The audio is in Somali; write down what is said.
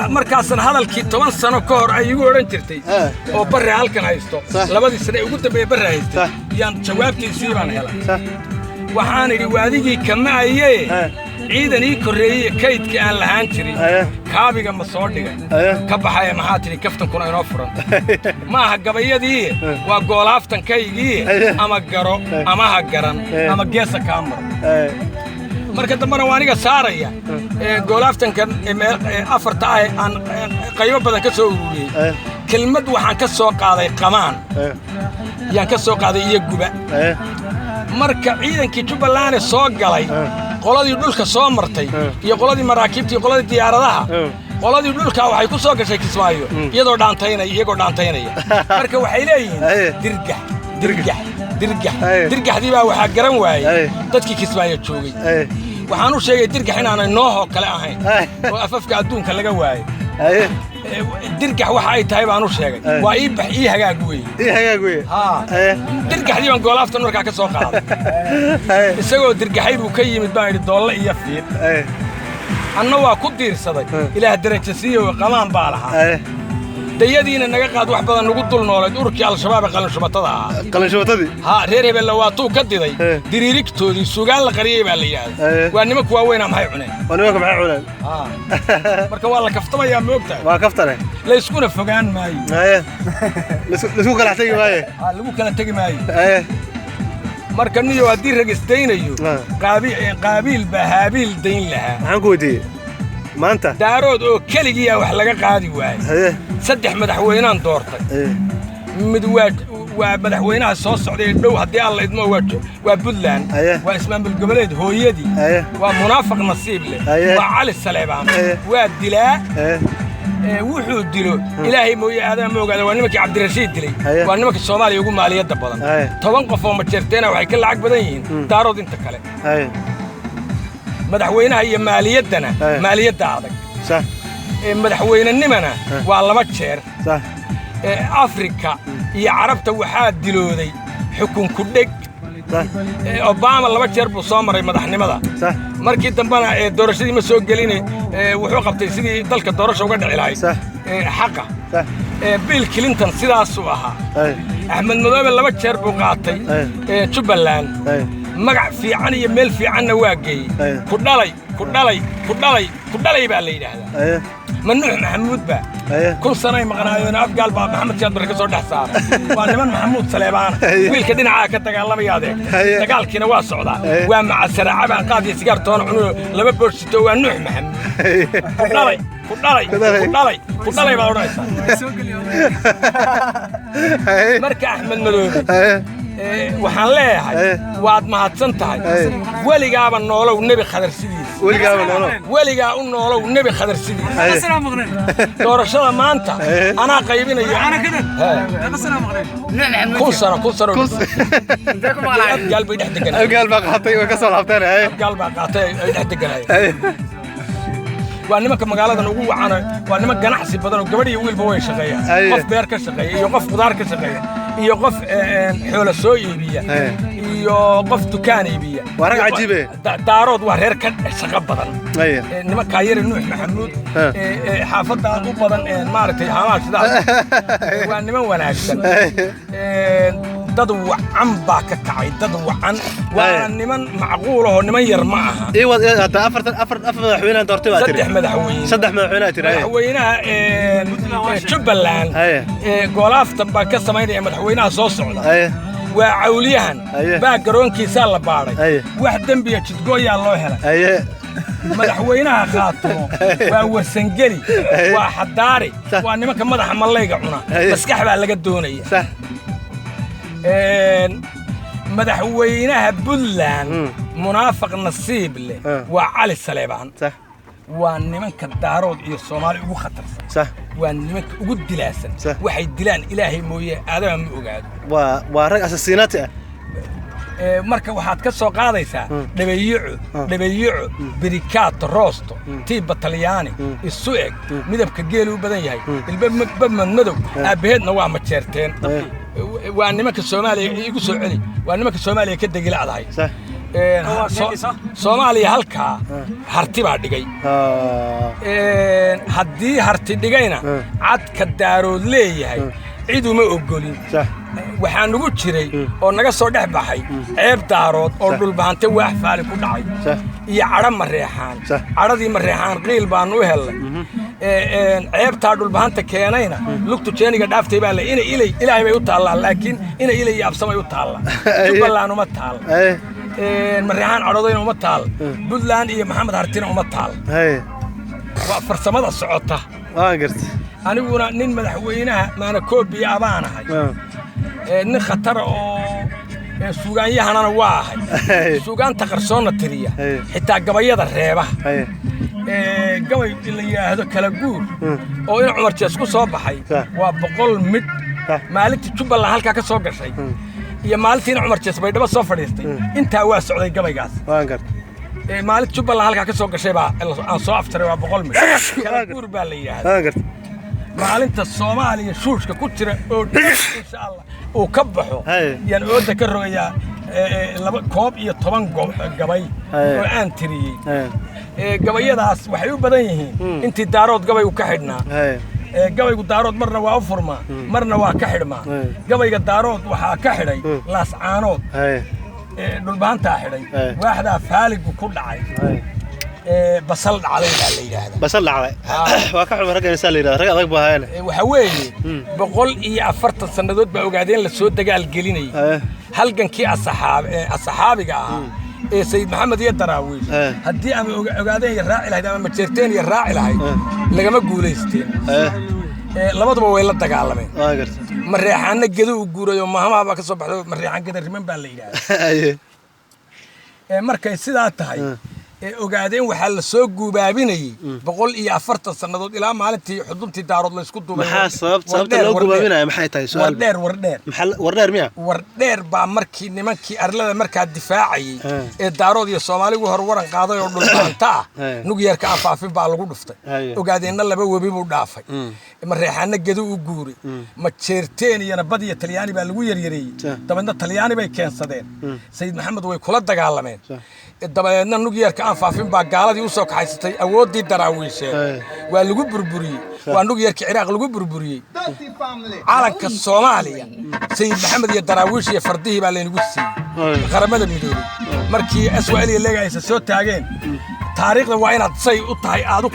Markaasan hadalkii 10 sano ka hor ay igu odhan jirtay oo Barre halkan haysto, 2dii sane ee ugu dambeeye Barre haystay, yaan jawaabtiisii baan helay. Waxaan idhi, waadigii kama ayee ciidan ii korreeyey kaydka aan lahaan jirin kaabiga ma soo dhigay ka baxaya? Maxaa tidhi? Kaftankuna inoo furan ma aha gabayadii, waa goolaaftankaygii. Ama garo ama ha garan ama geesa kaa maro. Marka dambena waa aniga saaraya goolaaftankan afarta ah aan qaybo badan ka soo ururiyey. Kelmad waxaan ka soo qaaday qamaan yaan ka soo qaaday iyo guba. Marka ciidankii Jubbaland soo galay, qoladii dhulka soo martay iyo qoladii maraakiibta iyo qoladii diyaaradaha, qoladii dhulka waxay ku soo gashay Kismaayo iyadoo dhaantaynaya, iyagoo dhaantaynaya. Marka waxay leeyihiin dirgax, dirgax, dirgax. Dirgaxdii baa waxaa garan waayey dadkii Kismaayo joogay. Waxaan u sheegay dirgax inaanay noohoo kale ahayn oo afafka adduunka laga waayey. Dirgax waxa ay tahay baan u sheegay. Waa ii bax, ii hagaag weeye. Ii hagaag weeye. Haa, dirgaxdii baan goolaaftan markaa ka soo qaaday. Isagoo dirgaxay buu ka yimid baan idhi doolle iyo fiid. Anna waa ku diirsaday. Ilaah derajo siiyo, qamaan baa lahaa. Dayadiina naga qaad, wax badan nagu dul noolayd ururkii Al-Shabaab ee qalinshubatada ahaa. Qalinshubatadii. Haa, reer hebella waa tuu ka diday diriirigtoodii sugaan la qariyey baa la yidhaahda. Waa nimanku waaweynaa, maxay cuneen? Waa nimanka, maxay cuneen? Marka waa la kaftamayaa, ma ogtahay? Waa kaftane. Layskuna fogaan maayo. Laysku kala tegi maayo. Haa, lagu kala tegi maayo. Marka niyo haddii rag isdaynayo, Qaabiil baa Haabiil dayn lahaa. Maxaan ku weydiiyey maanta? Daarood oo keligiiyaa wax laga qaadi waayey. Saddex madaxweynaan doortay. Mid waa madaxweynaha soo socday ee dhow haddii Alla idmo, waa Puntland, waa ismaamul goboleed hooyadii, waa munaafaq nasiib leh, waa Cali Saleebaan. Waa dilaa. Wuxuu dilo Ilaahay mooye aadama ma ogaada. Waa nimankii Cabdirashiid dilay. Waa nimanka Soomaaliya ugu maaliyadda badan. 10 qof oo Majeerteena waxay ka lacag badan yihiin Daarood inta kale. Madaxweynaha iyo maaliyaddana, maaliyadda adag. Madaxweynenimana waa laba jeer. Afrika iyo Carabta waxaa dilooday xukunku dheg. Obama laba jeer buu soo maray madaxnimada. Markii dambena doorashadii ma soo geline, wuxuu qabtay sidii dalka doorasha uga dhici lahayd xaqa. Bill Clinton sidaasuu ahaa. Axmed Madoobe laba jeer buu qaatay Jubbaland, magac fiican iyo meel fiicanna waa geeyey. Ku dhalay, ku dhalay, ku dhalay, ku dhalay baa la yidhaahdaa. Ma Nuux Maxamuud baa 1000 sanay maqnaayeen? Afgaal baa Maxamed Siyaad Barre ka soo dhex saaray. Waa niman Maxamuud Saleebaana. Wiilka dhinacaa ka dagaalamaya adeeg, dagaalkiina waa socdaa. Waa macasaraca baan qaad iyo sigaar toona cunuyo, laba boorsito. Waa Nuux Maxamuud. Ku dhalay, ku dhalay, ku dhalay, ku dhalay baad odhanaysaa. Marka Axmed Madoobe waxaan leeyahay, waad mahadsan tahay. Weligaaba noolow Nebi Khadar sidiisa. Weligaaba noolow. Weligaa u noolow Nebi Khadar sidiisa. Doorashada maanta anaa qaybinaya. 1000 sano, 1000 sano Abgaal bay dhex deganayeen. Abgaal baa qaatay, way ka soo laabteen. Abgaal baa qaatay, ay dhex deganayeen. Waa nimanka magaaladan ugu wacan. Waa niman ganacsi badan oo gabadh iyo wiilba way shaqeeyaan. Qof beer ka shaqeeya iyo qof khudaar ka shaqeeya iyo qof xoolo soo iibiya iyo qof dukaan iibiya. Waa rag cajiib eh. Daarood waa reer ka shaqo badan. Nimankaa yare Nuux Maxamuud xaafadda u badan, maaragtay, haamaha sidaas. Waa niman wanaagsan. Dad wacan baa ka kacay, dad wacan. Waa niman macquul ahoo niman yar ma aha. Ii wad hadda afartan, afar madaxweyne doortay baa tiri. Saddex madaxweyne. Saddex madaxweyne tiri. Madaxweynaha Jubbaland goolaaftan baa ka samaynaya madaxweynaha soo socda. Waa cawliyahan. Baa garoonkiisaa la baadhay. Wax dembiya jidgooyaa loo helay. Madaxweynaha Khaatumo waa Warsangeli, waa xadaari. Waa nimanka madaxa mallayga cuna. Maskax baa laga doonaya. Madaxweynaha Puntland, munaafaq nasiib leh, waa Cali Saleebaan. Waa nimanka Daarood iyo Soomaali ugu khatarsan. Waa nimanka ugu dilaasan. Waxay dilaan Ilaahay mooye aadama ma ogaado. Waa rag asasiinaati ah. Marka waxaad ka soo qaadaysaa dhabeeyaco, dhabeeyaco, birikaato, roosto, tiibba Talyaani isu eg, midabka geelu u badan yahay, ilba madmadow, aabbaheedna waa Majeerteen. Waa nimanka Soomaaliya igu soo celi, waa nimanka Soomaaliya ka degila'dahay. Soomaaliya halkaa Harti baa dhigay. Haddii Harti dhigayna, cadka Daarood leeyahay cid uma oggolin. Waxaa nugu jiray oo naga soo dhex baxay ceeb Daarood oo Dhulbahante waax faali ku dhacay iyo cadho Mareexaan. Cadhadii Mareexaan qiil baannu u hellay. Ceebtaa Dhulbahanta keenayna lugtu jeeniga dhaaftay baa la ina Ilay Ilaahay bay u taallaa, laakiin ina Ilay iyo Absamay u taallaa, Jubbaland uma taal, Mareexaan cadhoodayna uma taal, Puntland iyo Maxamed Hartina uma taal. Waa farsamada socota. Waan gartay. Aniguna nin madaxweynaha maanakoobiya abaanahay, nin khatara oo suugaanyahanana waa ahay, suugaanta qarsoonna tiriya, xitaa gabayada reeba. Gabay la yidhaahdo Kala Guur oo in Cumar Jees ku soo baxay waa 100 midh. Maalintii Jubbaland halkaa ka soo gashay iyo maalintiina Cumar Jees Baydhabo soo fadhiistay, intaa waa socday gabaygaas. Waan gartay. Maalinta Jubbaland halkaa ka soo gashay baa aan soo afjaray. Waa 100 midh, Kala Guur baa la yidhaahda. Waan gartay. Maalinta Soomaaliya shuushka ku jira oo dhan insha Allah uu ka baxo yaan ooda ka rogayaa 12 gabay oo aan tiriyey. Gabayadaas waxay u badan yihiin intii Daarood gabaygu ka xidhnaa. Gabaygu Daarood marna waa u furmaa, marna waa ka xidhmaa. Gabayga Daarood waxaa ka xidhay Laascaanood, Dhulbaantaa xidhay, waaxdaa faaligu ku dhacay, basal dhacday baa la yidhaahdaa. Basal dhacday. Waa ka xuma ragga insaa la yidhahda, rag adag baa haayane. Waxaa weeye 140 sannadood baa ogaadeen la soo dagaal gelinayay. Halgankii asaxaabiga ahaa ee Sayid Maxamed iyo Daraawiish, haddii ama ogaadeen iyo raaci lahayd ama Majeerteen iyo raaci lahayd, lagama guulaysteen. Labaduba way la dagaalameen. Waan gartay. Mareexaanna Gedo u guuray oo mahamaha baa ka soo baxday, Mareexaan Geda riman baa la yidhahdaa. Markay sidaa tahay, ogaadeen waxaa la soo guubaabinayey 140 sannadood ilaa maalintii xuduntii Daarood laysku duubay. Maxaa sababta loo guubaabinaya maxay tahay su'aal? Wardheer, Wardheer. Maxaa Wardheer miya? Wardheer baa markii nimankii arlada markaa difaacayey ee Daarood iyo Soomaaligu hor waran qaaday oo Dhulbaanta ah, nugyeerka afaafin baa lagu dhuftay. Ogaadeenna laba webi buu dhaafay, Mareexaana Gedo u guuray, Majeerteen iyona bad iyo Talyaani baa lagu yaryareeyey. Dabeedna Talyaani bay keensadeen, Sayid Maxamed way kula dagaalameen. Dabadeedna nugyeerka aan faafin baa gaaladii usoo kaxaysatay awooddii Daraawiisheed, waa lagu burburiyey, waa nugyeerkii Ciraaq lagu burburiyey. Calanka Soomaaliya Sayid Maxamed iyo Daraawiish iyo fardihii baa laynagu siiyey Qaramada Midoobay markii SYL iyo leega aysa soo taageen. Taariikhda waa inaad say u tahay aad u